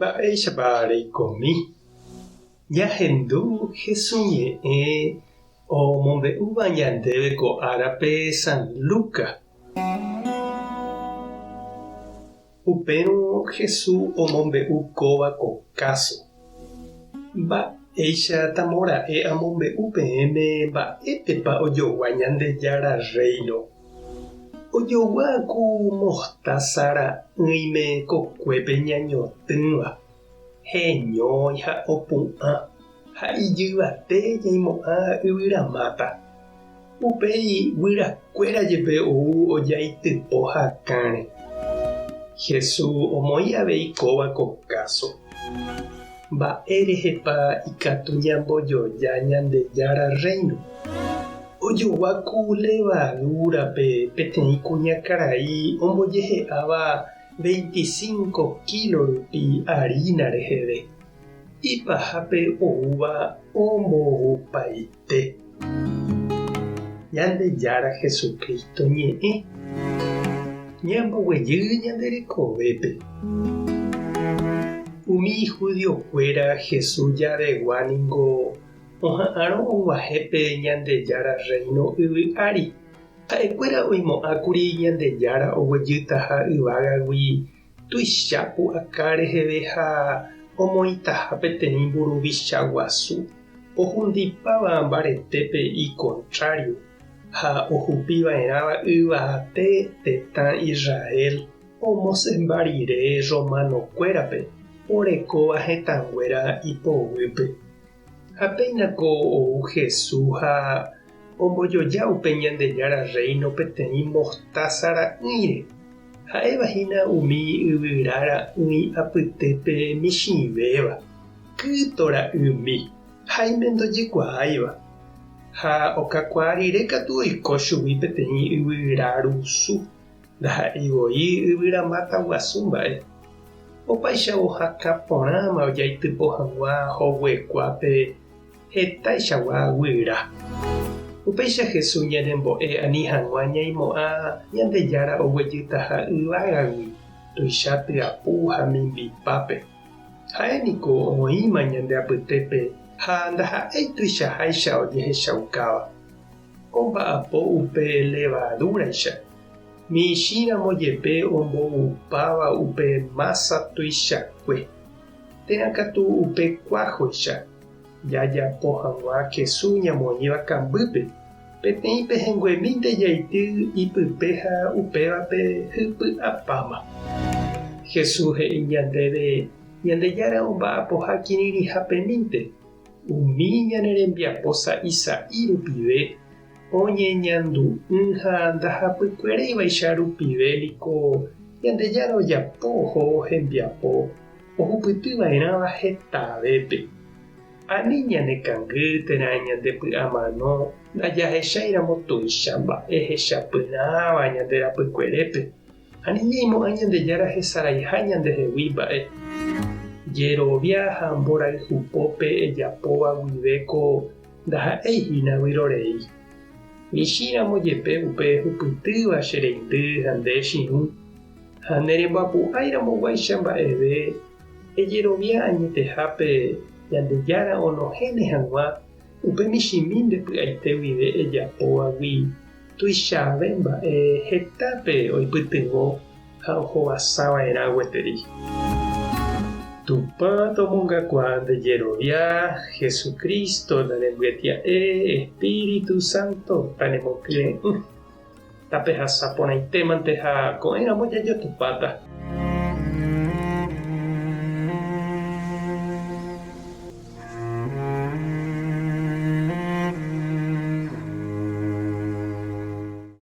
Mba'éichapa reikomi? Ñahendu Hesu ñe'ẽ omombe'úva ñandéve ko árape San Lucas. Upérõ Hesu omombe'u kóva ko káso. Mba'éicha tamora'e amombe'u peẽme mba'épepa ojogua Ñandejára Rréino. Ojogua ku mostaza ra'ỹime kokuépe ñañotỹva, heñói ha opu'ã ha ijyvate ñaimo'ã yvyramáta. Upéi guyrakuéra jepe ou ojaitypo hakãre. Jesús omoĩ avei kóva ko káso. Mba'e rehepa ikatu ñambojoja Ñandejára Rréino? Ojogua ku levadúrape peteĩ kuñakarai ombojehe'áva veinticinco kílo rupi arína reheve, ipahápe oúva ombovupaite. Ñandejára Jesucristo ñe'ẽ ñamboguejy ñande rekovépe. Umi judiokuéra Jesús javegua ningo oha'arõ og̃uahẽ pe Ñandejára Rréino yvy ári. Ha'ekuéra oimo'ãkuri Ñandejára oguejytaha yvágagui tuicha pu'aka reheve ha omoĩtaha peteĩ mburuvicha guasu ohundipáva mbaretépe ikontrário ha ohupi va'erãva yvate tetã Israel omosẽmba rire romanokuérape orekóva hetãnguéra ipoguýpe. Ha péina ko ou Jesús ha ombojoja upe Ñandejára Rréino peteĩ mostása ra'ỹire, ha'éva hína umi yvyra ra'ỹi apytépe michĩvéva, kýto ra'ymi, háime ndojekuaáiva. Ha okakuaa rire katu oiko chugui peteĩ yvyra rusu. Ndaha'éi voi yvyra máta guasu mba'e. Opáichavo hakã porãma ojaitypo hag̃ua hoguekuápe hetaichagua guyra. Upéicha Jesús ñanembo'e ani hag̃ua ñaimo'ã Ñandejára oguejytaha yvágagui tuicha tyapu ha mimbipápe. Ha'e niko oĩma ñande apytépe ha ndaha'éi tuichaháicha ojehechaukáva. Omba'apo upe levadúraicha, michĩramo jepe omboupáva upe mása tuichakue, térã katu upe kuájoicha, jajapo hag̃ua kesu ñamoĩva kambýpe, peteĩ pehẽnguemínte jaity ipype ha upévape hypy'apáma. Jesús he'i ñandéve Ñandejára omba'apoha kirirĩhapemínte. Umi ñane rembiapo sa'i sa'i rupive oñeñandu'ỹ ha ndahapykueréivaicha rupive niko Ñandejára ojapo ohóvo hembiapo ohupyty va'erãva hetavépe. Ani ñanekangy térã ñandepy'amano ndajahecháiramo tuicha mba'e hechapyrãva ñande rapykuerépe. Ani ñaimo'ã Ñandejára hesaraiha ñandehegui mba'e. Jerovia ha mborayhupópe ejapóva guive ko ndaha'éi hína vyrorei. Michĩramo jepe upe ehupytýva che reindy ha nde chirũ, ha neremboapu'áiramo guáicha mba'eve, ejerovia añetehápe Ñandejára onohẽne hag̃ua upe michĩmi nde py'aite guive ejapóvagui. Tuichave mba'e hetápe oipytyvõ ha ohovasa va'erã gueteri. Tupã tomongakuaa nde jerovia, Jesucristo narembyetia'e, Espíritu Santo tanemokyre'ỹ. Tapehasa porãitémante ha ko'ẽramo jajotopáta.